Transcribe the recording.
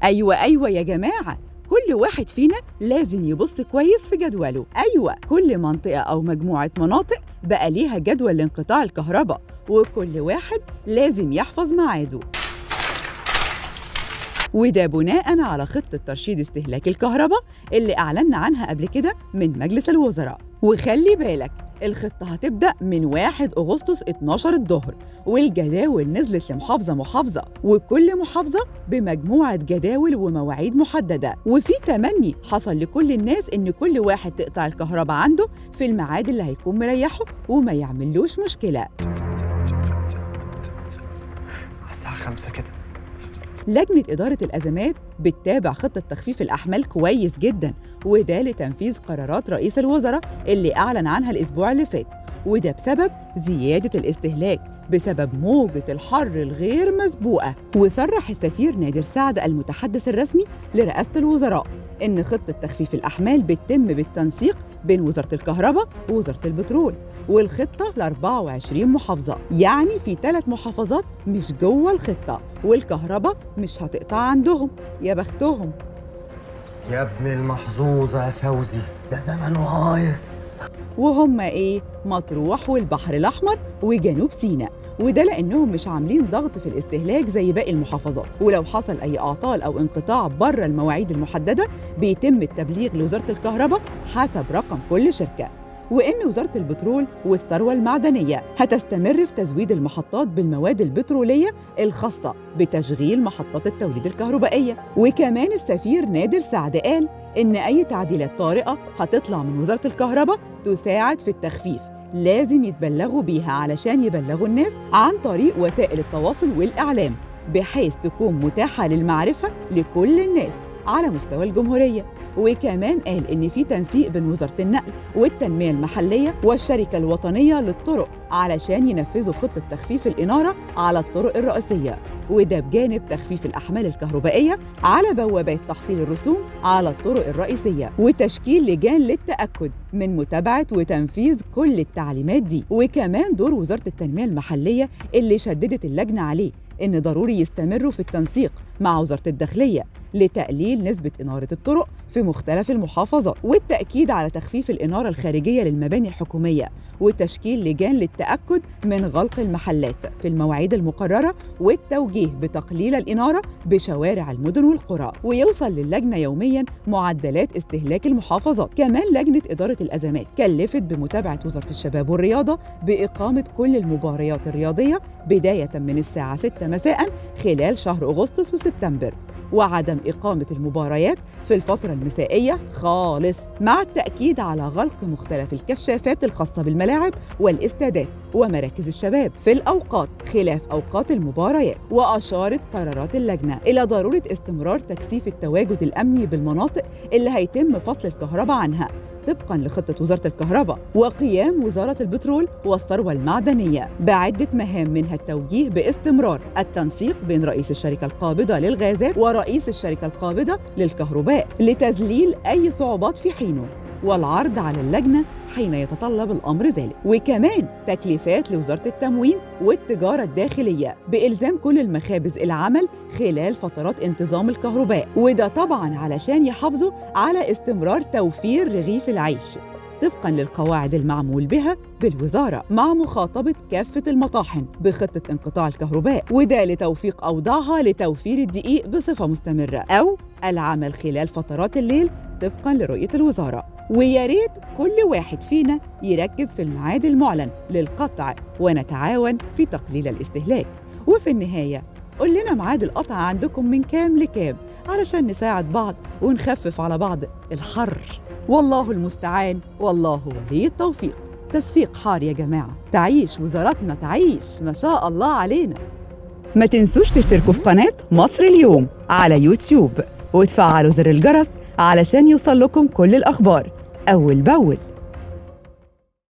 أيوة أيوة يا جماعة، كل واحد فينا لازم يبص كويس في جدوله. أيوة، كل منطقة أو مجموعة مناطق بقى ليها جدول لانقطاع الكهرباء، وكل واحد لازم يحفظ ميعاده، وده بناء على خطة ترشيد استهلاك الكهرباء اللي أعلنا عنها قبل كده من مجلس الوزراء. وخلي بالك، الخطة هتبدأ من 1 أغسطس 12 الظهر، والجداول نزلت لمحافظة محافظة، وكل محافظة بمجموعة جداول ومواعيد محددة. وفي تمني حصل لكل الناس إن كل واحد تقطع الكهرباء عنده في الميعاد اللي هيكون مريحه وما يعملوش مشكلة. الساعة 5 كده. لجنة إدارة الأزمات بتتابع خطة تخفيف الأحمال كويس جداً، وده لتنفيذ قرارات رئيس الوزراء اللي أعلن عنها الأسبوع اللي فات، وده بسبب زيادة الاستهلاك بسبب موجة الحر الغير مسبوقة. وصرح السفير نادر سعد المتحدث الرسمي لرئاسة الوزراء إن خطة تخفيف الأحمال بتتم بالتنسيق بين وزارة الكهرباء ووزارة البترول، والخطة ل 24 محافظة، يعني في 3 محافظات مش جوه الخطة، والكهرباء مش هتقطع عندهم. يا بختهم. يا ابن المحظوظة يا فوزي، ده زمن وهايص. وهم إيه؟ مطروح والبحر الأحمر وجنوب سيناء، وده لأنهم مش عاملين ضغط في الاستهلاك زي باقي المحافظات، ولو حصل أي أعطال أو انقطاع بره المواعيد المحددة بيتم التبليغ لوزارة الكهرباء حسب رقم كل شركة. وإن وزارة البترول والثروة المعدنية هتستمر في تزويد المحطات بالمواد البترولية الخاصة بتشغيل محطات التوليد الكهربائية. وكمان السفير نادر سعد قال إن أي تعديلات طارئة هتطلع من وزارة الكهرباء تساعد في التخفيف لازم يتبلغوا بيها علشان يبلغوا الناس عن طريق وسائل التواصل والإعلام، بحيث تكون متاحة للمعرفة لكل الناس على مستوى الجمهورية. وكمان قال إن في تنسيق بين وزارة النقل والتنمية المحلية والشركة الوطنية للطرق علشان ينفذوا خطة تخفيف الإنارة على الطرق الرئيسية، وده بجانب تخفيف الأحمال الكهربائية على بوابات تحصيل الرسوم على الطرق الرئيسية، وتشكيل لجان للتأكد من متابعة وتنفيذ كل التعليمات دي. وكمان دور وزارة التنمية المحلية اللي شددت اللجنة عليه إن ضروري يستمروا في التنسيق مع وزارة الداخلية لتقليل نسبة إنارة الطرق في مختلف المحافظات، والتأكيد على تخفيف الإنارة الخارجية للمباني الحكومية، وتشكيل لجان للتأكد من غلق المحلات في المواعيد المقررة، والتوجيه بتقليل الإنارة بشوارع المدن والقرى، ويوصل للجنة يومياً معدلات استهلاك المحافظات. كمان لجنة إدارة الأزمات كلفت بمتابعة وزارة الشباب والرياضة بإقامة كل المباريات الرياضية بداية من الساعة 6 مساء خلال شهر أغسطس وسبتمبر، وعدم إقامة المباريات في الفترة المسائية خالص، مع التأكيد على غلق مختلف الكشافات الخاصة بالملاعب والاستادات ومراكز الشباب في الأوقات خلاف أوقات المباريات. وأشارت قرارات اللجنة إلى ضرورة استمرار تكثيف التواجد الأمني بالمناطق اللي هيتم فصل الكهرباء عنها طبقاً لخطة وزارة الكهرباء، وقيام وزارة البترول والثروة المعدنية بعدة مهام، منها التوجيه باستمرار التنسيق بين رئيس الشركة القابضة للغازات ورئيس الشركة القابضة للكهرباء لتذليل أي صعوبات في حينه، والعرض على اللجنة حين يتطلب الأمر ذلك. وكمان تكليفات لوزارة التموين والتجارة الداخلية بإلزام كل المخابز العمل خلال فترات انتظام الكهرباء، وده طبعاً علشان يحافظوا على استمرار توفير رغيف العيش طبقاً للقواعد المعمول بها بالوزارة، مع مخاطبة كافة المطاحن بخطة انقطاع الكهرباء، وده لتوفيق أوضاعها لتوفير الدقيق بصفة مستمرة أو العمل خلال فترات الليل طبقاً لرؤية الوزارة. ويا ريت كل واحد فينا يركز في الميعاد المعلن للقطع ونتعاون في تقليل الاستهلاك. وفي النهاية قول لنا ميعاد القطع عندكم من كام لكام علشان نساعد بعض ونخفف على بعض الحر. والله المستعان، والله ولي التوفيق. تصفيق حار يا جماعة. تعيش وزارتنا، تعيش، ما شاء الله علينا. ما تنسوش تشتركوا في قناة مصر اليوم على يوتيوب وتفعلوا زر الجرس علشان يوصل لكم كل الأخبار أول بأول.